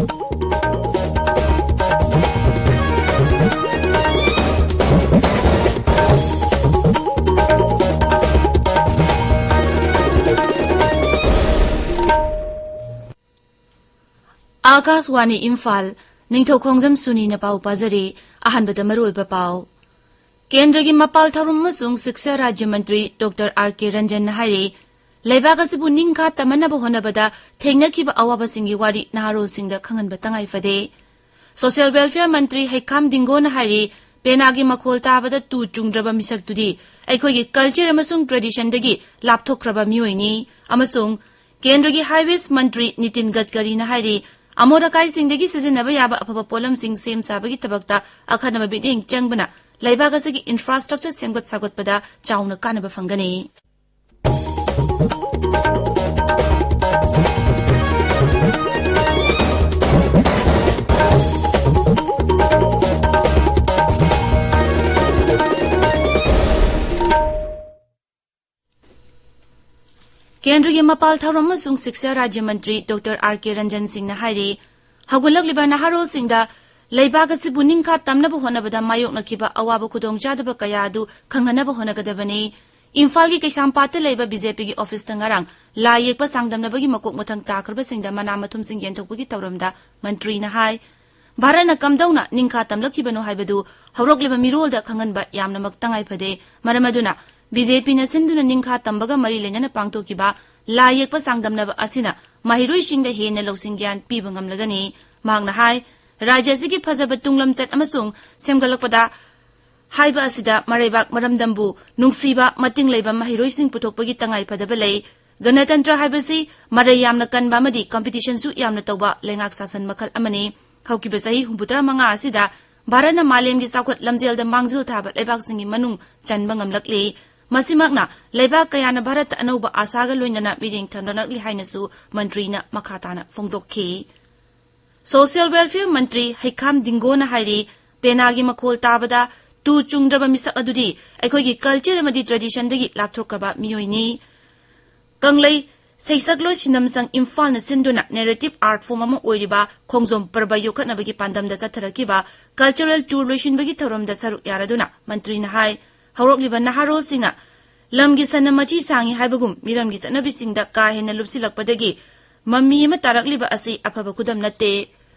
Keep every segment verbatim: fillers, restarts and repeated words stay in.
ꯑꯥꯀꯥꯁꯋꯥꯅꯤ ꯏꯝꯐꯥꯜ, ꯅꯤꯡꯊꯧꯈꯣꯡꯖꯝ ꯁꯨꯅꯤꯅ ꯄꯥꯎ ꯄꯥꯖꯔꯤ꯫ ꯑꯍꯥꯟꯕꯗ ꯃꯔꯨꯑꯣꯏꯕ ꯄꯥꯎ꯫ ꯀꯦꯟꯗ꯭ꯔꯒꯤ ꯃꯄꯥꯜ ꯊꯧꯔꯝ ꯑꯃꯁꯨꯡ ꯁꯤꯛꯁꯥ ꯔꯥꯖ꯭ꯌ ꯃꯟꯇ꯭ꯔꯤ ꯗꯣꯛꯇꯔ ꯑꯥꯔ ꯀꯦ ꯔꯟꯖꯟꯅ ꯍꯥꯏꯔꯤ, ꯂꯩꯕꯥꯛ ꯑꯁꯤꯕꯨ ꯅꯤꯡꯈꯥ ꯇꯝꯅꯅꯕ ꯍꯣꯠꯅꯕꯗ ꯊꯦꯡꯅꯈꯤꯕ ꯑꯋꯥꯕꯁꯤꯡꯒꯤ ꯋꯥꯔꯤ ꯅꯍꯥꯔꯣꯜꯁꯤꯡꯗ ꯈꯪꯍꯟꯕ ꯇꯉꯥꯏ ꯐꯗꯦ꯫ ꯁꯣꯁꯤꯌꯦꯜ ꯋꯦꯜꯐꯤꯌꯔ ꯃꯟꯇ꯭ꯔꯤ ꯍꯩꯈꯥꯝ ꯗꯤꯡꯒꯣꯅ ꯍꯥꯏꯔꯤ, ꯄꯦꯅꯥꯒꯤ ꯃꯈꯣꯜ ꯇꯥꯕꯗ ꯇꯨ ꯆꯨꯡꯗ꯭ꯔꯕ ꯃꯤꯁꯛꯇꯨꯗꯤ ꯑꯩꯈꯣꯏꯒꯤ ꯀꯜꯆꯔ ꯑꯃꯁꯨꯡ ꯇ꯭ꯔꯦꯗꯤꯁꯟꯗꯒꯤ ꯂꯥꯞꯊꯣꯛꯈ꯭ꯔꯕ ꯃꯤꯑꯣꯏꯅꯤ ꯑꯃꯁꯨꯡ ꯀꯦꯟꯗ꯭ꯔꯒꯤ ꯍꯥꯏꯋꯦꯁ ꯃꯟꯇ꯭ꯔꯤ ꯅꯤꯇꯤꯟ ꯒꯗꯀꯔꯤꯅ ꯍꯥꯏꯔꯤ, ꯑꯃꯣꯠ ꯑꯀꯥꯏꯁꯤꯡꯗꯒꯤ ꯁꯤꯖꯤꯟꯅꯕ ꯌꯥꯕ ꯑꯐꯕ ꯄꯣꯠꯂꯝꯁꯤꯡ ꯁꯦꯝ ꯁꯥꯕꯒꯤ ꯊꯕꯛꯇ ꯑꯈꯟꯅꯕ ꯃꯤꯠꯌꯦꯡ ꯆꯪꯕꯅ ꯂꯩꯕꯥꯛ ꯑꯁꯤꯒꯤ ꯏꯟꯐ꯭ꯔꯥꯁ꯭ꯇ꯭ꯔꯛꯆꯔ ꯁꯦꯝꯒꯠ ꯁꯥꯒꯠꯄꯗ ꯆꯥꯎꯅ ꯀꯥꯟꯅꯕ ꯐꯪꯒꯅꯤ꯫ ꯀꯦꯟꯗ꯭ꯔꯒꯤ ꯃꯄꯥꯜ ꯊꯧꯔꯝ ꯑꯃꯁꯨꯡ ꯁꯤꯛꯁꯥ ꯔꯥꯖ꯭ꯌ ꯃꯟꯇ꯭ꯔꯤ ꯗꯣꯛꯇꯔ ꯑꯥꯔ ꯀꯦ ꯔꯟꯖꯟ ꯁꯤꯡꯅ ꯍꯥꯏꯔꯤ, ꯍꯧꯒꯠꯂꯛꯂꯤꯕ ꯅꯍꯥꯔꯣꯜꯁꯤꯡꯗ ꯂꯩꯕꯥꯛ ꯑꯁꯤꯕꯨ ꯅꯤꯡꯈꯥ ꯇꯝꯅꯕ ꯍꯣꯠꯅꯕꯗ ꯃꯥꯌꯣꯛꯅꯈꯤꯕ ꯑꯋꯥꯕ ꯈꯨꯗꯣꯡꯆꯥꯗꯕ ꯀꯌꯥ ꯑꯗꯨ ꯈꯪꯍꯟꯅꯕ ꯍꯣꯠꯅꯒꯗꯕꯅꯤ꯫ ꯏꯝꯐꯥꯜꯒꯤ ꯀꯩꯁꯥꯝꯄꯥꯠꯇ ꯂꯩꯕ ꯕꯤ ꯖꯦ ꯄꯤꯒꯤ ꯑꯣꯐꯤꯁꯇ ꯉꯔꯥꯡ ꯂꯥꯏ ꯌꯦꯛꯄ ꯁꯥꯡꯗꯝꯅꯕꯒꯤ ꯃꯀꯣꯛ ꯃꯊꯪ ꯇꯥꯈ꯭ꯔꯕꯁꯤꯡꯗ ꯃꯅꯥ ꯃꯊꯨꯝꯁꯤꯡ ꯌꯦꯟꯊꯣꯛꯄꯒꯤ ꯊꯧꯔꯝꯗ ꯃꯟꯇ꯭ꯔꯤꯅ ꯍꯥꯏ, ꯚꯥꯔꯠꯅ ꯀꯝꯗꯧꯅ ꯅꯤꯡꯈꯥ ꯇꯝꯂꯛꯈꯤꯕꯅꯣ ꯍꯥꯏꯕꯗꯨ ꯍꯧꯔꯛꯂꯤꯕ ꯃꯤꯔꯣꯜꯗ ꯈꯪꯍꯟꯕ ꯌꯥꯝꯅꯃꯛ ꯇꯉꯥꯏ ꯐꯗꯦ꯫ ꯃꯔꯝ ꯑꯗꯨꯅ ꯕꯤ ꯖꯦ ꯄꯤꯅ ꯁꯤꯟꯗꯨꯅ ꯅꯤꯡꯈꯥ ꯇꯝꯕꯒ ꯃꯔꯤ ꯂꯩꯅꯅ ꯄꯥꯡꯊꯣꯛꯈꯤꯕ ꯂꯥꯏ ꯌꯦꯛꯄ ꯆꯥꯡꯗꯝꯅꯕ ꯑꯁꯤꯅ ꯃꯍꯩꯔꯣꯏꯁꯤꯡꯗ ꯍꯦꯟꯅ ꯂꯧꯁꯤꯡ ꯒ꯭ꯌꯥꯟ ꯄꯤꯕ ꯉꯝꯂꯒꯅꯤ꯫ ꯃꯍꯥꯛꯅ ꯍꯥꯏ, ꯔꯥꯖ꯭ꯌ ꯑꯁꯤꯒꯤ ꯐꯖꯕ ꯇꯨꯡ ꯂꯝꯆꯠ ꯑꯃꯁꯨꯡ ꯁꯦꯝꯒꯠꯂꯛꯄꯗ ꯍꯥꯏꯕ ꯑꯁꯤꯗ ꯃꯔꯩꯕꯥꯛ ꯃꯔꯝꯗꯝꯕꯨ ꯅꯨꯡꯁꯤꯕ, ꯃꯇꯤꯡ ꯂꯩꯕ ꯃꯍꯩꯔꯣꯏꯁꯤꯡ ꯄꯨꯊꯣꯛꯄꯒꯤ ꯇꯉꯥꯏꯐꯗꯕ ꯂꯩ꯫ ꯒꯅꯇꯟꯇ꯭ꯔ ꯍꯥꯏꯕꯁꯤ ꯃꯔꯩ ꯌꯥꯝꯅ ꯀꯟꯕ ꯑꯃꯗꯤ ꯀꯝꯄꯤꯇꯤꯁꯟꯁꯨ ꯌꯥꯝꯅ ꯇꯧꯕ ꯂꯩꯉꯥꯛ ꯁꯥꯁꯟ ꯃꯈꯜ ꯑꯃꯅꯤ꯫ ꯍꯧꯈꯤꯕ ꯆꯍꯤ ꯍꯨꯝꯐꯨꯇꯔꯥ ꯃꯉꯥ ꯑꯁꯤꯗ ꯚꯥꯔꯠꯅ ꯃꯥꯂꯦꯝꯒꯤ ꯆꯥꯎꯈꯠ ꯂꯝꯖꯦꯜꯗ ꯃꯥꯡꯖꯤꯜ ꯊꯥꯕ ꯂꯩꯕꯥꯛꯁꯤꯡꯒꯤ ꯃꯅꯨꯡ ꯆꯟꯕ ꯉꯝꯂꯛꯂꯤ꯫ ꯃꯁꯤꯃꯛꯅ ꯂꯩꯕꯥꯛ ꯀꯌꯥꯅ ꯚꯥꯔꯠꯇ ꯑꯅꯧꯕ ꯑꯥꯁꯥꯒ ꯂꯣꯏꯅꯅ ꯃꯤꯠꯌꯦꯡ ꯊꯝꯅꯔꯛꯂꯤ ꯍꯥꯏꯅꯁꯨ ꯃꯟꯇ꯭ꯔꯤꯅ ꯃꯈꯥ ꯇꯥꯅ ꯐꯣꯡꯗꯣꯛꯈꯤ꯫ ꯁꯣꯁꯤꯌꯦꯜ ꯋꯦꯜꯐꯤꯌꯔ ꯃꯟꯇ꯭ꯔꯤ ꯍꯩꯈꯥꯝ ꯗꯤꯡꯒꯣꯅ ꯍꯥꯏꯔꯤ, ꯄꯦꯅꯥꯒꯤ ꯃꯈꯣꯜ ꯇꯥꯕꯗ ꯇꯨ ꯆꯨꯡꯗ꯭ꯔꯕ ꯃꯤꯁꯛ ꯑꯗꯨꯗꯤ ꯑꯩꯈꯣꯏꯒꯤ ꯀꯜꯆꯔ ꯑꯃꯗꯤ ꯇ꯭ꯔꯦꯗꯤꯁꯟꯗꯒꯤ ꯂꯥꯞꯊꯣꯛꯈ꯭ꯔꯕ ꯃꯤꯑꯣꯏꯅꯤ꯫ ꯀꯪꯂꯩ ꯁꯩꯁꯛꯂꯣꯏ ꯁꯤꯅꯝꯁꯪ ꯏꯝꯐꯥꯜꯅ ꯁꯤꯟꯗꯨꯅ narrative art form ꯑꯃ ꯑꯣꯏꯔꯤꯕ ꯈꯣꯡꯖꯣꯝ ꯄꯔꯕ ꯌꯣꯛꯈꯠꯅꯕꯒꯤ ꯄꯥꯟꯗꯝꯗ ꯆꯠꯊꯔꯛꯈꯤꯕ cultural tour ꯂꯣꯏꯁꯤꯟꯕꯒꯤ ꯊꯧꯔꯝꯗ ꯁꯔꯨꯛ ꯌꯥꯔꯗꯨꯅ ꯃꯟꯇ꯭ꯔꯤꯅ ꯍꯥꯏ, ꯍꯧꯔꯛꯂꯤꯕ ꯅꯍꯥꯔꯣꯜꯁꯤꯡꯅ ꯂꯝꯒꯤ ꯁꯟꯅ ꯃꯆꯤ ꯁꯥꯡꯉꯤ ꯍꯥꯏꯕꯒꯨꯝ ꯃꯤꯔꯝꯒꯤ ꯆꯠꯅꯕꯤꯁꯤꯡꯗ ꯀꯥ ꯍꯦꯟꯅ ꯂꯨꯞꯁꯤꯜꯂꯛꯄꯗꯒꯤ ꯃꯃꯤ ꯑꯃ ꯇꯥꯔꯛꯂꯤꯕ ꯑꯁꯤ ꯑꯐꯕ ꯈꯨꯗꯝ ꯅꯠꯇꯦ꯫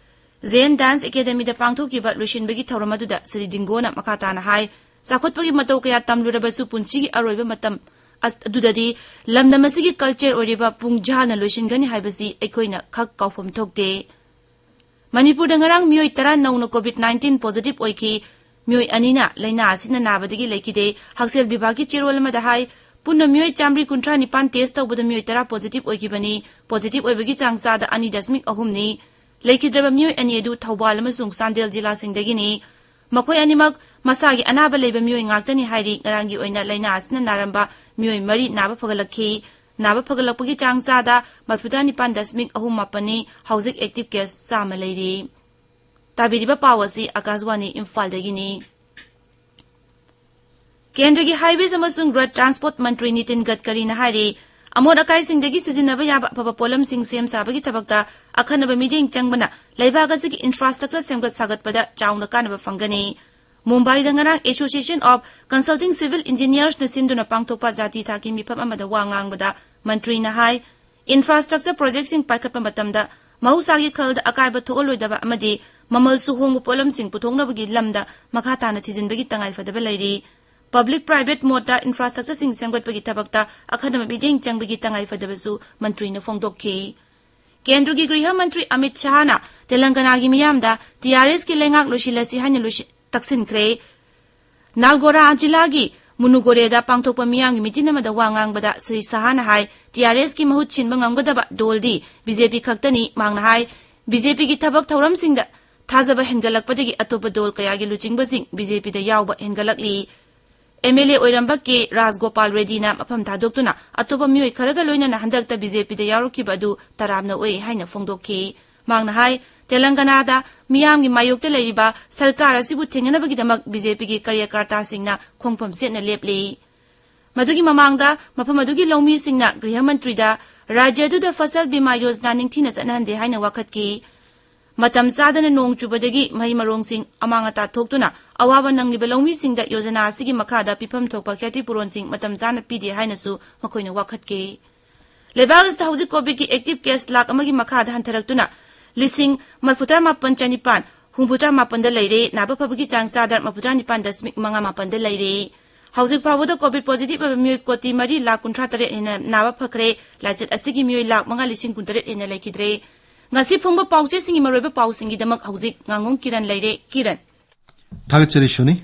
Zen Dance Academyꯗ ꯄꯥꯡꯊꯣꯛꯈꯤꯕ ꯂꯣꯏꯁꯤꯟꯕꯒꯤ ꯊꯧꯔꯝ ꯑꯗꯨꯗ ꯁ꯭ꯔꯤ ꯗꯤꯡꯒꯣꯅ ꯃꯈꯥ ꯇꯥꯅ ꯍꯥꯏ, ꯆꯥꯎꯈꯠꯄꯒꯤ ꯃꯇꯧ ꯀꯌꯥ ꯇꯝꯂꯨꯔꯕꯁꯨ ꯄꯨꯟꯁꯤꯒꯤ ꯑꯔꯣꯏꯕ ꯃꯇꯝ ꯑꯁ-, ꯑꯗꯨꯗꯗꯤ ꯂꯝꯗꯝ ꯑꯁꯤꯒꯤ culture ꯑꯣꯏꯔꯤꯕ ꯄꯨꯡ ꯖꯥꯅ ꯂꯣꯏꯁꯤꯟꯒꯅꯤ ꯍꯥꯏꯕꯁꯤ ꯑꯩꯈꯣꯏꯅ ꯈꯛ ꯀꯥꯎꯐꯝ ꯊꯣꯛꯇꯦ꯫ ꯃꯅꯤꯄꯨꯔꯗ ꯉꯔꯥꯡ ꯃꯤꯑꯣꯏ ꯇꯔꯥ ꯅꯧꯅ COVID nineteen positive ꯑꯣꯏꯈꯤ꯫ ꯃꯤꯑꯣꯏ ꯑꯅꯤꯅ ꯂꯥꯏꯅꯥ ꯑꯁꯤꯅ ꯅꯥꯕꯗꯒꯤ ꯂꯩꯈꯤꯗꯦ꯫ ꯍꯛꯁꯦꯜ ꯕꯤꯚꯥꯒꯀꯤ ꯆꯦꯔꯣꯜ ꯑꯃꯗ ꯍꯥꯏ, ꯄꯨꯟꯅ ꯃꯤꯑꯣꯏ ꯆꯥꯃꯔꯤ ꯀꯨꯟꯊ꯭ꯔꯥ ꯅꯤꯄꯥꯟ test ꯇꯧꯕꯗ ꯃꯤꯑꯣꯏ ꯇꯔꯥ positive ꯑꯣꯏꯈꯤꯕꯅꯤ꯫ Positive ꯑꯣꯏꯕꯒꯤ ꯆꯥꯡ ꯆꯥꯗ ꯑꯅꯤ ꯗꯁꯃꯤꯛ ꯑꯍꯨꯝꯅꯤ꯫ ꯂꯩꯈꯤꯗ꯭ꯔꯕ ꯃꯤꯑꯣꯏ ꯑꯅꯤ ꯑꯗꯨ ꯊꯧꯕꯥꯜ ꯑꯃꯁꯨꯡ ꯆꯥꯟꯗꯦꯜ ꯖꯤꯂꯥꯁꯤꯡꯗꯒꯤꯅꯤ꯫ ꯃꯈꯣꯏ ꯑꯅꯤꯃꯛ ꯃꯁꯥꯒꯤ ꯑꯅꯥꯕ ꯂꯩꯕ ꯃꯤꯑꯣꯏ ꯉꯥꯛꯇꯅꯤ ꯍꯥꯏꯔꯤ꯫ ꯉꯔꯥꯡꯒꯤ ꯑꯣꯏꯅ ꯂꯥꯏꯅꯥ ꯑꯁꯤꯅ ꯅꯥꯔꯝꯕ ꯃꯤꯑꯣꯏ ꯃꯔꯤ ꯅꯥꯕ ꯐꯒꯠꯂꯛꯈꯤ꯫ ꯅꯥꯕ ꯐꯒꯠꯂꯛꯄꯒꯤ ꯆꯥꯡ ꯆꯥꯗ ꯃꯔꯤꯐꯨꯇꯔꯥ ꯅꯤꯄꯥꯟ ꯗꯁꯃꯤꯛ ꯑꯍꯨꯝ ꯃꯥꯄꯟꯅꯤ꯫ ꯍꯧꯖꯤꯛ active case ꯆꯥꯝꯃ ꯂꯩꯔꯤ꯫ ꯇꯥꯕꯤꯔꯤꯕ ꯄꯥꯎ ꯑꯁꯤ ꯑꯥꯀꯥꯁꯕꯥꯅꯤ ꯏꯝꯐꯥꯜꯗꯒꯤꯅꯤ꯫ ꯀꯦꯟꯗ꯭ꯔꯒꯤ highways ꯑꯃꯁꯨꯡ road transport ꯃꯟꯇ꯭ꯔꯤ ꯅꯤꯇꯤꯟ ꯒꯗꯀꯔꯤꯅ ꯍꯥꯏꯔꯤ, ꯑꯃꯣꯠ ꯑꯀꯥꯏꯁꯤꯡꯗꯒꯤ ꯁꯤꯖꯤꯟꯅꯕ ꯌꯥꯕ ꯑꯐꯕ ꯄꯣꯠꯂꯝꯁꯤꯡ ꯁꯦꯝ ꯁꯥꯕꯒꯤ ꯊꯕꯛꯇ ꯑꯈꯟꯅꯕ ꯃꯤꯠꯌꯦꯡ ꯆꯪꯕꯅ ꯂꯩꯕꯥꯛ ꯑꯁꯤꯒꯤ infrastructure ꯁꯦꯝꯒꯠ ꯁꯥꯒꯠꯄꯗ ꯆꯥꯎꯅ ꯀꯥꯟꯅꯕ ꯐꯪꯒꯅꯤ꯫ ꯃꯨꯝꯕꯥꯏꯗ ꯉꯔꯥꯡ Association of Consulting Civil Engineersꯅ ꯁꯤꯟꯗꯨꯅ ꯄꯥꯡꯊꯣꯛꯄ ꯖꯥꯇꯤ ꯊꯥꯛꯀꯤ ꯃꯤꯐꯝ ꯑꯃꯗ ꯋꯥ ꯉꯥꯡꯕꯗ ꯃꯟꯇ꯭ꯔꯤꯅ ꯍꯥꯏ, infrastructure projectꯁꯤꯡ ꯄꯥꯏꯈꯠꯄ ꯃꯇꯝꯗ ꯃꯍꯧꯁꯥꯒꯤ ꯈꯜꯗ ꯑꯀꯥꯏꯕ ꯊꯣꯛꯍꯜꯂꯣꯏꯗꯕ ꯑꯃꯗꯤ ꯃꯃꯜꯁꯨ ꯍꯣꯡꯕ ꯄꯣꯠꯂꯝꯁꯤꯡ ꯄꯨꯊꯣꯛꯅꯕꯒꯤ ꯂꯝꯗ ꯃꯈꯥ ꯇꯥꯅ ꯊꯤꯖꯤꯟꯕꯒꯤ ꯇꯉꯥꯏꯐꯗꯕ ꯂꯩꯔꯤ꯫ Public private modeꯇ infrastructureꯁꯤꯡ ꯁꯦꯝꯒꯠꯄꯒꯤ ꯊꯕꯛꯇ ꯑꯈꯟꯅꯕ ꯃꯤꯠꯌꯦꯡ ꯆꯪꯕꯒꯤ ꯇꯉꯥꯏꯐꯗꯕꯁꯨ ꯃꯟꯇ꯭ꯔꯤꯅ ꯐꯣꯡꯗꯣꯛꯈꯤ꯫ ꯀꯦꯟꯗ꯭ꯔꯒꯤ ꯒ꯭ꯔꯤꯍ ꯃꯟꯇ꯭ꯔꯤ ꯑꯃꯤꯠ ꯁꯍꯥꯅ ꯇꯦꯂꯪꯒꯅꯥꯒꯤ ꯃꯤꯌꯥꯝꯗ TRSꯀꯤ ꯂꯩꯉꯥꯛ ꯂꯣꯏꯁꯤꯜꯂꯁꯤ ꯍꯥꯏꯅ ꯂꯣꯏꯁꯤ-, ꯇꯛꯁꯤꯟꯈ꯭ꯔꯦ꯫ ꯅꯥꯜꯒꯣꯔꯥ ꯖꯤꯂꯥꯒꯤ ꯃꯨꯅꯨꯒꯣꯔꯦꯗ ꯄꯥꯡꯊꯣꯛꯄ ꯃꯤꯌꯥꯝꯒꯤ ꯃꯤꯇꯤꯟ ꯑꯃꯗ ꯋꯥ ꯉꯥꯡꯕꯗ ꯁ꯭ꯔꯤ ꯁꯍꯥꯅ ꯍꯥꯏ, TRSꯀꯤ ꯃꯍꯨꯠ ꯁꯤꯟꯕ ꯉꯝꯒꯗꯕ ꯗꯣꯜꯗꯤ BJP ꯈꯛꯇꯅꯤ꯫ ꯃꯍꯥꯛꯅ ꯍꯥꯏ, BJPꯒꯤ ꯊꯕꯛ ꯊꯧꯔꯝꯁꯤꯡꯗ ꯊꯥꯖꯕ ꯍꯦꯟꯒꯠꯂꯛꯄꯗꯒꯤ ꯑꯇꯣꯞꯄ ꯗꯣꯜ ꯀꯌꯥꯒꯤ ꯂꯨꯆꯤꯡꯕꯁꯤꯡ BJPꯗ ꯌꯥꯎꯕ ꯍꯦꯟꯒꯠꯂꯛꯂꯤ꯫ MLA ꯑꯣꯏꯔꯝꯕ ꯀꯦ ꯔꯥꯖꯒꯣꯄꯥꯜ ꯔꯦꯗꯗꯤꯅ ꯃꯐꯝ ꯊꯥꯗꯣꯛꯇꯨꯅ ꯑꯇꯣꯞꯄ ꯃꯤꯑꯣꯏ ꯈꯔꯒ ꯂꯣꯏꯅꯅ ꯍꯟꯗꯛꯇ BJPꯗ ꯌꯥꯎꯔꯛꯈꯤꯕ ꯑꯗꯨ ꯇꯔꯥꯝꯅ ꯑꯣꯏ ꯍꯥꯏꯅ ꯐꯣꯡꯗꯣꯛꯈꯤ꯫ ꯃꯍꯥꯛꯅ ꯍꯥꯏ, ꯇꯦꯂꯪꯒꯅꯥꯗ ꯃꯤꯌꯥꯝꯒꯤ ꯃꯥꯌꯣꯛꯇ ꯂꯩꯔꯤꯕ ꯁꯔꯀꯥꯔ ꯑꯁꯤꯕꯨ ꯊꯦꯡꯅꯅꯕꯒꯤꯗꯃꯛ BJPꯒꯤ ꯀꯥꯔꯌꯀꯔꯇꯥꯁꯤꯡꯅ ꯈꯣꯡꯐꯝ ꯆꯦꯠꯅ ꯂꯦꯞꯂꯤ꯫ ꯃꯗꯨꯒꯤ ꯃꯃꯥꯡꯗ ꯃꯐꯝ ꯑꯗꯨꯒꯤ ꯂꯧꯃꯤꯁꯤꯡꯅ ꯒ꯭ꯔꯤꯍ ꯃꯟꯇ꯭ꯔꯤꯗ ꯔꯥꯖ꯭ꯌ ꯑꯗꯨꯗ ꯐꯁꯜ ꯕꯤꯃꯥ ꯌꯣꯖꯅꯥ ꯅꯤꯡꯊꯤꯅ ꯆꯠꯅꯍꯟꯗꯦ ꯍꯥꯏꯅ ꯋꯥꯀꯠꯈꯤ꯫ ꯃꯇꯝ ꯆꯥꯗꯅ ꯅꯣꯡ ꯆꯨꯕꯗꯒꯤ ꯃꯍꯩ ꯃꯔꯣꯡꯁꯤꯡ ꯑꯃꯥꯡ ꯑꯇꯥ ꯊꯣꯛꯇꯨꯅ ꯑꯋꯥꯕ ꯅꯪꯂꯤꯕ ꯂꯧꯃꯤꯁꯤꯡꯗ ꯌꯣꯖꯅꯥ ꯑꯁꯤꯒꯤ ꯃꯈꯥꯗ ꯄꯤꯐꯝ ꯊꯣꯛꯄ ꯈꯦꯇꯤ ꯄꯨꯔꯣꯟꯁꯤꯡ ꯃꯇꯝ ꯆꯥꯅ ꯄꯤꯗꯦ ꯍꯥꯏꯅꯁꯨ ꯃꯈꯣꯏꯅ ꯋꯥꯀꯠꯈꯤ꯫ ꯂꯩꯕꯥꯛ ꯑꯁꯤꯗ ꯍꯧꯖꯤꯛ ꯀꯣꯚꯤꯗꯀꯤ ꯑꯦꯛꯇꯤꯚ ꯀꯦꯁ ꯂꯥꯈ ꯑꯃꯒꯤ ꯃꯈꯥꯗ ꯍꯟꯊꯔꯛꯇꯨꯅ ꯂꯤꯁꯤꯡ ꯃꯔꯤꯐꯨꯇꯔꯥ ꯃꯥꯄꯟ ꯆꯅꯤꯄꯥꯟ ꯍꯨꯝꯐꯨꯇꯔꯥ ꯃꯥꯄꯟꯗ ꯂꯩꯔꯦ꯫ ꯅꯥꯕ ꯐꯕꯒꯤ ꯆꯥꯡ ꯆꯥꯗ ꯃꯔꯤꯐꯨꯇꯔꯥ ꯅꯤꯄꯥꯟ ꯗꯁꯃꯤꯛ ꯃꯉꯥ ꯃꯥꯄꯟꯗ ꯂꯩꯔꯦ꯫ ꯍꯧꯖꯤꯛ ꯐꯥꯎꯕꯗ ꯀꯣꯚꯤꯗ ꯄꯣꯖꯤꯇꯤꯚ ꯑꯣꯏꯕ ꯃꯤꯑꯣꯏ ꯀꯣꯇꯤ ꯃꯔꯤ ꯂꯥꯈ ꯀꯨꯟꯊ꯭ꯔꯥ ꯇꯔꯦꯠ ꯍꯦꯟꯅ ꯅꯥꯕ ꯐꯈ꯭ꯔꯦ꯫ ꯂꯥꯏꯆꯠ ꯑꯁꯤꯒꯤ ꯃꯤꯑꯣꯏ ꯂꯥꯈ ꯃꯉꯥ ꯂꯤꯁꯤꯡ ꯀꯨꯟꯇꯔꯦꯠ ꯍꯦꯟꯅ ꯂꯩꯈꯤꯗ꯭ꯔꯦ꯫ ꯉꯁꯤ ꯐꯣꯡꯕ ꯄꯥꯎꯆꯦꯁꯤꯡꯒꯤ ꯃꯔꯨꯑꯣꯏꯕ ꯄꯥꯎꯁꯤꯡꯒꯤꯗꯃꯛ ꯍꯧꯖꯤꯛ ꯉꯥꯉꯣꯝ ꯀꯤꯔꯟ ꯂꯩꯔꯦ꯫ ꯀꯤꯔꯟ꯫ ꯊꯥꯒꯠꯆꯔꯤ ꯁꯣꯅꯤ꯫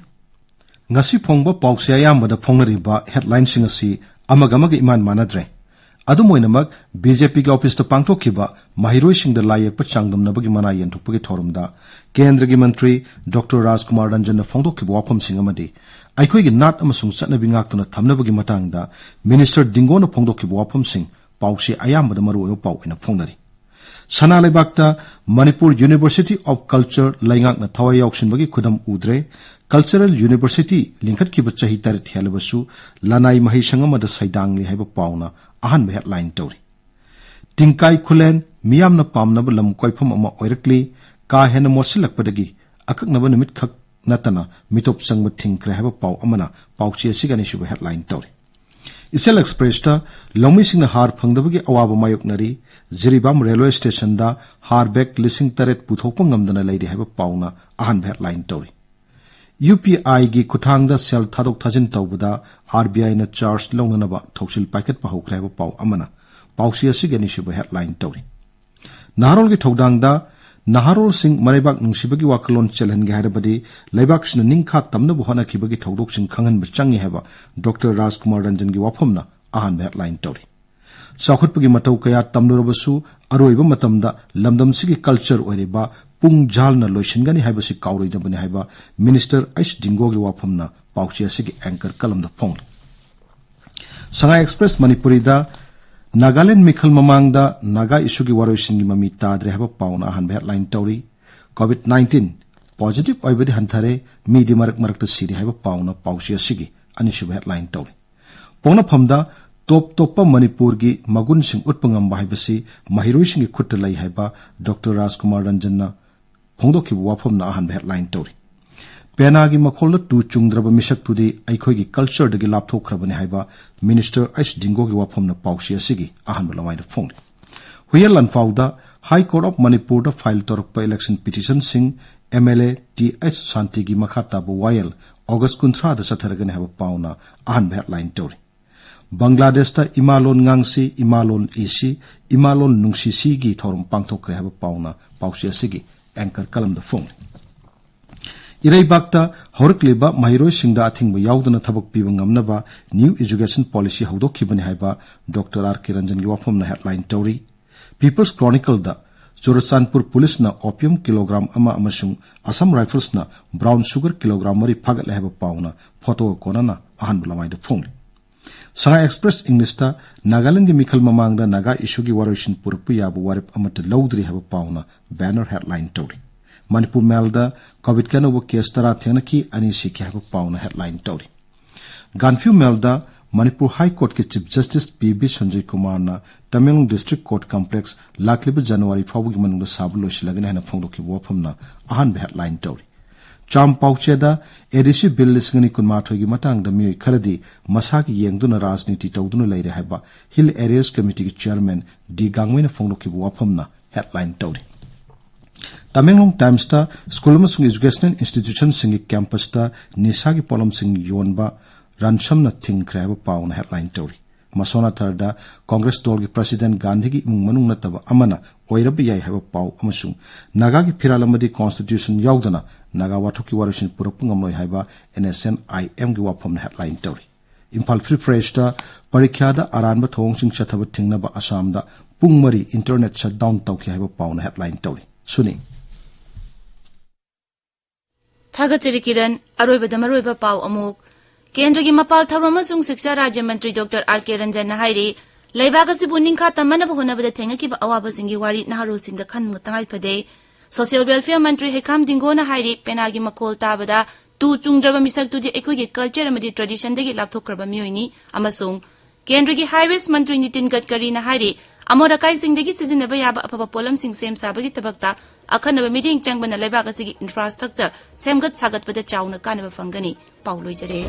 ꯉꯁꯤ ꯐꯣꯡꯕ ꯄꯥꯎꯆꯦ ꯑꯌꯥꯝꯕꯗ ꯐꯣꯡꯅꯔꯤꯕ ꯍꯦꯗꯂꯥꯏꯟꯁꯤꯡ ꯑꯁꯤ ꯑꯃꯒ ꯑꯃꯒ ꯏꯃꯥꯟ ꯃꯥꯟꯅꯗ꯭ꯔꯦ꯫ ꯑꯗꯨꯝ ꯑꯣꯏꯅꯃꯛ, ꯕꯤ ꯖꯦ ꯄꯤꯒꯤ ꯑꯣꯐꯤꯁꯇ ꯄꯥꯡꯊꯣꯛꯈꯤꯕ ꯃꯍꯩꯔꯣꯏꯁꯤꯡꯗ ꯂꯥꯏ ꯌꯦꯛꯄ ꯆꯥꯡꯗꯝꯅꯕꯒꯤ ꯃꯅꯥ ꯌꯦꯟꯊꯣꯛꯄꯒꯤ ꯊꯧꯔꯝꯗ ꯀꯦꯟꯗ꯭ꯔꯒꯤ ꯃꯟꯇ꯭ꯔꯤ ꯗꯣꯛꯇꯔ ꯔꯥꯖꯀꯨꯃꯥꯔ ꯔꯟꯖꯟꯅ ꯐꯣꯡꯗꯣꯛꯈꯤꯕ ꯋꯥꯐꯝꯁꯤꯡ ꯑꯃꯗꯤ ꯑꯩꯈꯣꯏꯒꯤ ꯅꯥꯠ ꯑꯃꯁꯨꯡ ꯆꯠꯅꯕꯤ ꯉꯥꯛꯇꯨꯅ ꯊꯝꯅꯕꯒꯤ ꯃꯇꯥꯡꯗ ꯃꯤꯅꯤꯁꯇꯔ ꯗꯤꯡꯒꯣꯅ ꯐꯣꯡꯗꯣꯛꯈꯤꯕ ꯋꯥꯐꯝꯁꯤꯡ ꯄꯥꯎꯆꯦ ꯑꯌꯥꯝꯕꯗ ꯃꯔꯨꯑꯣꯏꯕ ꯄꯥꯎ ꯑꯣꯏꯅ ꯐꯣꯡꯅꯔꯤ꯫ ꯁꯅꯥ ꯂꯩꯕꯥꯛꯇ ꯃꯅꯤꯄꯨꯔ ꯌꯨꯅꯤꯚꯔꯁꯤꯇꯤ ꯑꯣꯐ ꯀꯜꯆꯔ ꯂꯩꯉꯥꯛꯅ ꯊꯋꯥꯏ ꯌꯥꯎꯁꯤꯟꯕꯒꯤ ꯈꯨꯗꯝ ꯎꯗ꯭ꯔꯦ꯫ ꯀꯜꯆꯔꯦꯜ ꯌꯨꯅꯤꯚꯔꯁꯤꯇꯤ ꯂꯤꯡꯈꯠꯈꯤꯕ ꯆꯍꯤ ꯇꯔꯦꯠ ꯍꯦꯜꯂꯕꯁꯨ ꯂꯅꯥꯏ ꯃꯍꯩꯁꯪ ꯑꯃꯗ ꯁꯩꯗꯥꯡꯂꯤ ꯍꯥꯏꯕ ꯄꯥꯎꯅ ꯑꯍꯥꯟꯕ ꯍꯦꯗꯂꯥꯏꯟ ꯇꯧꯔꯤ꯫ ꯇꯤꯡꯀꯥꯏ ꯈꯨꯂꯦꯟ ꯃꯤꯌꯥꯝꯅ ꯄꯥꯝꯅꯕ ꯂꯝ ꯀꯣꯏꯐꯝ ꯑꯃ ꯑꯣꯏꯔꯛꯂꯤ꯫ ꯀꯥ ꯍꯦꯟꯅ ꯃꯣꯠꯁꯤꯜꯂꯛꯄꯗꯒꯤ ꯑꯀꯛꯅꯕ ꯅꯨꯃꯤꯠꯈꯛ ꯅꯠꯇꯅ ꯃꯤꯇꯣꯞ ꯆꯪꯕ ꯊꯤꯡꯈ꯭ꯔꯦ ꯍꯥꯏꯕ ꯄꯥꯎ ꯑꯃꯅ ꯄꯥꯎꯆꯦ ꯑꯁꯤꯒꯤ ꯑꯅꯤꯁꯨꯕ ꯍꯦꯗꯂꯥꯏꯟ ꯇꯧꯔꯤ꯫ ꯏꯆꯦꯜ ꯑꯦꯛꯁꯄ꯭ꯔꯦꯁꯇ ꯂꯧꯃꯤꯁꯤꯡꯅ ꯍꯥꯔ ꯐꯪꯗꯕꯒꯤ ꯑꯋꯥꯕ ꯃꯥꯌꯣꯛꯅꯔꯤ꯫ ꯖꯤꯔꯤꯕꯥꯝ ꯔꯦꯜꯋꯦ ꯁ꯭ꯇꯦꯁꯟꯗ ꯍꯥꯔ ꯕꯦꯒ ꯂꯤꯁꯤꯡ ꯇꯔꯦꯠ ꯄꯨꯊꯣꯛꯄ ꯉꯝꯗꯅ ꯂꯩꯔꯤ ꯍꯥꯏꯕ ꯄꯥꯎꯅ ꯑꯍꯥꯟꯕ ꯍꯦꯗꯂꯥꯏꯟ ꯇꯧꯔꯤ꯫ ꯌꯨ ꯄꯤ ꯑꯥꯏꯒꯤ ꯈꯨꯠꯊꯥꯡꯗ ꯁꯦꯜ ꯊꯥꯗꯣꯛ ꯊꯥꯖꯤꯟ ꯇꯧꯕꯗ ꯑꯥꯔ ꯕꯤ ꯑꯥꯏꯅ ꯆꯥꯔꯖ ꯂꯧꯅꯅꯕ ꯊꯧꯁꯤꯜ ꯄꯥꯏꯈꯠꯄ ꯍꯧꯈ꯭ꯔꯦ ꯍꯥꯏꯕ ꯄꯥꯎ ꯑꯃꯅ ꯄꯥꯎꯆꯦ ꯑꯁꯤꯒꯤ ꯑꯅꯤꯁꯨꯕ ꯍꯦꯗꯂꯥꯏꯟ ꯇꯧꯔꯤ꯫ ꯅꯍꯥꯔꯣꯜꯒꯤ ꯊꯧꯗꯥꯡꯗ ꯅꯍꯥꯔꯣꯜꯁꯤꯡ ꯃꯔꯩꯕꯥꯛ ꯅꯨꯡꯁꯤꯕꯒꯤ ꯋꯥꯈꯜꯂꯣꯟ ꯆꯦꯜꯍꯟꯒꯦ ꯍꯥꯏꯔꯕꯗꯤ ꯂꯩꯕꯥꯛꯁꯤꯅ ꯅꯤꯡꯈꯥ ꯇꯝꯅꯕ ꯍꯣꯠꯅꯈꯤꯕꯒꯤ ꯊꯧꯗꯣꯛꯁꯤꯡ ꯈꯪꯍꯟꯕ ꯆꯪꯏ ꯍꯥꯏꯕ ꯗꯣꯛꯇꯔ ꯔꯥꯖꯀꯨꯃꯥꯔ ꯔꯟꯖꯟꯒꯤ ꯋꯥꯐꯝꯅ ꯑꯍꯥꯟꯕ ꯍꯦꯗꯂꯥꯏꯟ ꯇꯧꯔꯤ꯫ ꯆꯥꯎꯈꯠꯄꯒꯤ ꯃꯇꯧ ꯀꯌꯥ ꯇꯝꯂꯨꯔꯕꯁꯨ ꯑꯔꯣꯏꯕ ꯃꯇꯝꯗ ꯂꯝꯗꯝꯁꯤꯒꯤ ꯀꯜꯆꯔ ꯑꯣꯏꯔꯤꯕ ꯄꯨꯡ ꯖꯥꯜꯅ ꯂꯣꯏꯁꯤꯟꯒꯅꯤ ꯍꯥꯏꯕꯁꯤ ꯀꯥꯎꯔꯣꯏꯗꯕꯅꯤ ꯍꯥꯏꯕ ꯃꯤꯅꯤꯁꯇꯔ ꯑꯩꯆ ꯗꯤꯡꯒꯣꯒꯤ ꯋꯥꯐꯝꯅ ꯄꯥꯎꯆꯦ ꯑꯁꯤꯒꯤ ꯑꯦꯡꯀꯔ ꯀꯂꯝꯗ ꯐꯣꯡꯂꯤ꯫ ꯁꯉꯥꯏ ꯑꯦꯛꯁꯄ꯭ꯔꯦꯁ ꯃꯅꯤꯄꯨꯔꯤꯗ ꯅꯥꯒꯥꯂꯦꯟ ꯃꯤꯈꯜ ꯃꯃꯥꯡꯗ ꯅꯥꯒꯥ ꯏꯁꯨꯒꯤ ꯋꯥꯔꯣꯏꯁꯤꯟꯒꯤ ꯃꯃꯤ ꯇꯥꯗ꯭ꯔꯦ ꯍꯥꯏꯕ ꯄꯥꯎꯅ ꯑꯍꯥꯟꯕ ꯍꯦꯗꯂꯥꯏꯟ ꯇꯧꯔꯤ꯫ ꯀꯣꯚꯤꯗ ꯅꯥꯏꯟꯇꯤꯟ ꯄꯣꯖꯤꯇꯤꯚ ꯑꯣꯏꯕꯗꯤ ꯍꯟꯊꯔꯦ, ꯃꯤꯗꯤ ꯃꯔꯛ ꯃꯔꯛꯇ ꯁꯤꯔꯤ ꯍꯥꯏꯕ ꯄꯥꯎꯅ ꯄꯥꯎꯆꯦ ꯑꯁꯤꯒꯤ ꯑꯅꯤꯁꯨꯕ ꯍꯦꯗꯂꯥꯏꯟ ꯇꯧꯔꯤ꯫ ꯄꯣꯛꯅꯐꯝꯗ ꯇꯣꯞ ꯇꯣꯞꯄ ꯃꯅꯤꯄꯨꯔꯒꯤ ꯃꯒꯨꯟꯁꯤꯡ ꯎꯠꯄ ꯉꯝꯕ ꯍꯥꯏꯕꯁꯤ ꯃꯍꯩꯔꯣꯏꯁꯤꯡꯒꯤ ꯈꯨꯠꯇ ꯂꯩ ꯍꯥꯏꯕ ꯗꯣꯛꯇꯔ ꯔꯥꯖꯀꯨꯃꯥꯔ ꯔꯟꯖꯟꯅ ꯐꯣꯡꯗꯣꯛꯈꯤꯕ ꯋꯥꯐꯝꯅ ꯑꯍꯥꯟꯕ headline ꯇꯧꯔꯤ꯫ ꯄꯦꯅꯥꯒꯤ ꯃꯈꯣꯜꯗ ꯇꯨ ꯆꯨꯡꯗ꯭ꯔꯕ ꯃꯤꯁꯛꯇꯨꯗꯤ ꯑꯩꯈꯣꯏꯒꯤ cultureꯗꯒꯤ ꯂꯥꯞꯊꯣꯛꯈ꯭ꯔꯕꯅꯤ ꯍꯥꯏꯕ Minister ꯑꯩꯆ ꯗꯤꯡꯒꯣꯒꯤ ꯋꯥꯐꯝꯅ ꯄꯥꯎꯆꯦ ꯑꯁꯤꯒꯤ ꯑꯍꯥꯟꯕ ꯂꯃꯥꯏꯗ ꯐꯣꯡꯂꯤ꯫ ꯍꯨꯏꯌꯦꯟ ꯂꯥꯟꯐꯥꯎꯗ High Court of ꯃꯅꯤꯄꯨꯔꯗ file ꯇꯧꯔꯛꯄ election petitionꯁꯤꯡ MLA ꯇꯤ ꯑꯩꯆ ꯁꯥꯟꯇꯤꯒꯤ ꯃꯈꯥ ꯇꯥꯕ ꯋꯥꯌꯦꯜ August ꯀꯨꯟꯊ꯭ꯔꯥꯗ ꯆꯠꯊꯔꯒꯅꯤ ꯍꯥꯏꯕ ꯄꯥꯎꯅ ꯑꯍꯥꯟꯕ headline ꯇꯧꯔꯤ꯫ ꯕꯪꯒ꯭ꯂꯥꯗꯦꯁꯇ ꯏꯃꯥꯂꯣꯟ ꯉꯥꯡꯁꯤ, ꯏꯃꯥꯂꯣꯟ ꯏꯁꯤ, ꯏꯃꯥꯂꯣꯟ ꯅꯨꯡꯁꯤꯁꯤꯒꯤ ꯊꯧꯔꯝ ꯄꯥꯡꯊꯣꯛꯈ꯭ꯔꯦ ꯍꯥꯏꯕ ꯄꯥꯎꯅ ꯄꯥꯎꯆꯦ ꯑꯁꯤꯒꯤ anchor columnꯗ ꯐꯣꯡꯂꯤ꯫ ꯏꯔꯩꯕꯥꯛꯇ ꯍꯧꯔꯛꯂꯤꯕ ꯃꯍꯩꯔꯣꯏꯁꯤꯡꯗ ꯑꯊꯤꯡꯕ ꯌꯥꯎꯗꯅ ꯊꯕꯛ ꯄꯤꯕ ꯉꯝꯅꯕ new education policy ꯍꯧꯗꯣꯛꯈꯤꯕꯅꯤ ꯍꯥꯏꯕ ꯗꯣꯛꯇꯔ ꯑꯥꯔ ꯀꯦ ꯔꯟꯖꯟꯒꯤ ꯋꯥꯐꯝꯅ headline ꯇꯧꯔꯤ꯫ People's Chronicleꯗ ꯆꯨꯔꯆꯥꯟꯄꯨꯔ ꯄꯨꯂꯤꯁꯅ opium kilogram ꯑꯃ ꯑꯃꯁꯨꯡ Assam Riflesꯅ brown sugar kilogram ꯃꯔꯤ ꯐꯥꯒꯠꯂꯦ ꯍꯥꯏꯕ ꯄꯥꯎꯅ photoꯒ ꯀꯣꯟꯅꯅ ꯑꯍꯥꯟꯕ ꯂꯃꯥꯏꯗ ꯐꯣꯡꯂꯤ꯫ ꯁꯉꯥꯏ Express Englishꯇ ꯅꯥꯒꯥꯂꯦꯟꯗꯒꯤ ꯃꯤꯈꯜ ꯃꯃꯥꯡꯗ ꯅꯥꯒꯥ issueꯒꯤ ꯋꯥꯔꯣꯏꯁꯤꯟ ꯄꯨꯔꯛꯄ ꯌꯥꯕ ꯋꯥꯔꯦꯞ ꯑꯃꯠꯇ ꯂꯧꯗ꯭ꯔꯤ ꯍꯥꯏꯕ ꯄꯥꯎꯅ banner headline ꯇꯧꯔꯤ꯫ ꯃꯅꯤꯄꯨꯔ Mailꯗ COVIDꯀꯤ ꯑꯅꯧꯕ case ꯇꯔꯥ ꯊꯦꯡꯅꯈꯤ, ꯑꯅꯤ ꯁꯤꯈꯤ ꯍꯥꯏꯕ ꯄꯥꯎꯅ headline ꯇꯧꯔꯤ꯫ ꯒꯥꯟꯐꯤꯌꯨ Mailꯗ ꯃꯅꯤꯄꯨꯔ High Courtꯀꯤ Chief Justice P V Sanjay ꯀꯨꯃꯥꯔꯅ ꯇꯃꯦꯡꯂꯣꯡ District Court Complex ꯂꯥꯛꯂꯤꯕ January ꯐꯥꯎꯕꯒꯤ ꯃꯅꯨꯡꯗ ꯁꯥꯕ ꯂꯣꯏꯁꯤꯜꯂꯒꯅꯤ ꯍꯥꯏꯅ ꯐꯣꯡꯗꯣꯛꯈꯤꯕ ꯋꯥꯐꯝꯅ ꯑꯍꯥꯟꯕ headline ꯇꯧꯔꯤ꯫ ꯆꯥꯝ ꯄꯥꯎꯆꯦꯗ ADC Bill ꯂꯤꯁꯤꯡ ꯑꯅꯤ ꯀꯨꯟꯃꯥꯊꯣꯏꯒꯤ ꯃꯇꯥꯡꯗ ꯃꯤꯑꯣꯏ ꯈꯔꯗꯤ ꯃꯁꯥꯒꯤ ꯌꯦꯡꯗꯨꯅ ꯔꯥꯖꯅꯤꯇꯤ ꯇꯧꯗꯨꯅ ꯂꯩꯔꯦ ꯍꯥꯏꯕ Hill Areas Committeeꯒꯤ Chairman ꯗꯤ ꯒꯥꯡꯃꯩꯅ ꯐꯣꯡꯗꯣꯛꯈꯤꯕ ꯋꯥꯐꯝꯅ headline ꯇꯧꯔꯤ꯫ ꯇꯃꯦꯡꯂꯣꯡ Timesꯇ school ꯑꯃꯁꯨꯡ educational institutionꯁꯤꯡꯒꯤ campusꯇ ꯅꯤꯁꯥꯒꯤ ꯄꯣꯠꯂꯝꯁꯤꯡ ꯌꯣꯟꯕ ꯔꯥꯟꯁꯝꯅ ꯊꯤꯡꯈ꯭ꯔꯦ ꯍꯥꯏꯕ ꯄꯥꯎꯅ headline ꯇꯧꯔꯤ꯫ ꯃꯁꯣꯅꯥꯊꯔꯗ Congress ꯗꯣꯜꯒꯤ President ꯒꯥꯟꯙꯤꯒꯤ ꯏꯃꯨꯡ ꯃꯅꯨꯡ ꯅꯠꯇꯕ ꯑꯃꯅ ꯑꯣꯏꯔꯕ ꯌꯥꯏ ꯍꯥꯏꯕ ꯄꯥꯎ ꯑꯃꯁꯨꯡ ꯅꯥꯒꯥꯒꯤ ꯐꯤꯔꯥꯜ ꯑꯃꯗꯤ constitution ꯌꯥꯎꯗꯅ ꯅꯥꯒꯥ ꯋꯥꯊꯣꯛꯀꯤ ꯋꯥꯔꯣꯏꯁꯤꯟ ꯄꯨꯔꯛꯄ ꯉꯝꯂꯣꯏ ꯍꯥꯏꯕ NSCN-IMꯒꯤ ꯋꯥꯐꯝꯅ headline ꯇꯧꯔꯤ꯫ ꯏꯝꯐꯥꯜ Free Pressꯇ ꯄꯔꯤꯈ꯭ꯌꯥꯗ ꯑꯔꯥꯟꯕ ꯊꯧꯑꯣꯡꯁꯤꯡ ꯆꯠꯊꯕ ꯊꯤꯡꯅꯕ ꯑꯁꯥꯝꯗ ꯄꯨꯡ ꯃꯔꯤ internet shutdown ꯇꯧꯈꯤ ꯍꯥꯏꯕ ꯄꯥꯎꯅ headline ꯇꯧꯔꯤ꯫ ꯁꯨꯅꯤ꯫ ꯊꯥꯒꯠꯆꯔꯤ ꯀꯤꯔꯟ꯫ ꯑꯔꯣꯏꯕꯗ ꯃꯔꯨꯑꯣꯏꯕ ꯄꯥꯎ ꯑꯃꯨꯛ꯫ ꯀꯦꯟꯗ꯭ꯔꯒꯤ ꯃꯄꯥꯜ ꯊꯧꯔꯝ ꯑꯃꯁꯨꯡ ꯁꯤꯛꯁꯥ ꯔꯥꯖ꯭ꯌ ꯃꯟꯇ꯭ꯔꯤ ꯗꯣꯛꯇꯔ ꯑꯥꯔ ꯀꯦ ꯔꯟꯖꯟꯅ ꯍꯥꯏꯔꯤ, ꯂꯩꯕꯥꯛ ꯑꯁꯤꯕꯨ ꯅꯤꯡꯈꯥ ꯇꯝꯅꯅꯕ ꯍꯣꯠꯅꯕꯗ ꯊꯦꯡꯅꯈꯤꯕ ꯑꯋꯥꯕꯁꯤꯡꯒꯤ ꯋꯥꯔꯤ ꯅꯍꯥꯔꯣꯜꯁꯤꯡꯗ ꯈꯟꯕ ꯇꯉꯥꯏ ꯐꯗꯦ꯫ Social Welfare ꯃꯟꯇ꯭ꯔꯤ ꯍꯩꯈꯥꯝ ꯗꯤꯡꯒꯣꯅ ꯍꯥꯏꯔꯤ, ꯄꯦꯅꯥꯒꯤ ꯃꯈꯣꯜ ꯇꯥꯕꯗ ꯇꯨ ꯆꯨꯡꯗ꯭ꯔꯕ ꯃꯤꯁꯛꯇꯨꯗꯤ ꯑꯩꯈꯣꯏꯒꯤ culture ꯑꯃꯗꯤ traditionꯗꯒꯤ ꯂꯥꯞꯊꯣꯛꯈ꯭ꯔꯕ ꯃꯤꯑꯣꯏꯅꯤ ꯑꯃꯁꯨꯡ ꯀꯦꯟꯗ꯭ꯔꯒꯤ ꯍꯥꯏꯋꯦꯁ ꯃꯟꯇ꯭ꯔꯤ ꯅꯤꯇꯤꯟ ꯒꯗꯀꯔꯤꯅ ꯍꯥꯏꯔꯤ, ꯑꯃꯣꯠ ꯑꯀꯥꯏꯁꯤꯡꯗꯒꯤ ꯁꯤꯖꯤꯟꯅꯕ ꯌꯥꯕ ꯑꯐꯕ ꯄꯣꯠꯂꯝꯁꯤꯡ ꯁꯦꯝ ꯁꯥꯕꯒꯤ ꯊꯕꯛꯇ ꯑꯈꯟꯅꯕ ꯃꯤꯠꯌꯦꯡ ꯆꯪꯕꯅ ꯂꯩꯕꯥꯛ ꯑꯁꯤꯒꯤ ꯏꯟꯐ꯭ꯔꯥꯁ꯭ꯇ꯭ꯔꯛꯆꯔ ꯁꯦꯝꯒꯠ ꯁꯥꯒꯠꯄꯗ ꯆꯥꯎꯅ ꯀꯥꯟꯅꯕ ꯐꯪꯒꯅꯤ꯫ ꯄꯥꯎ ꯂꯣꯏꯖꯔꯦ꯫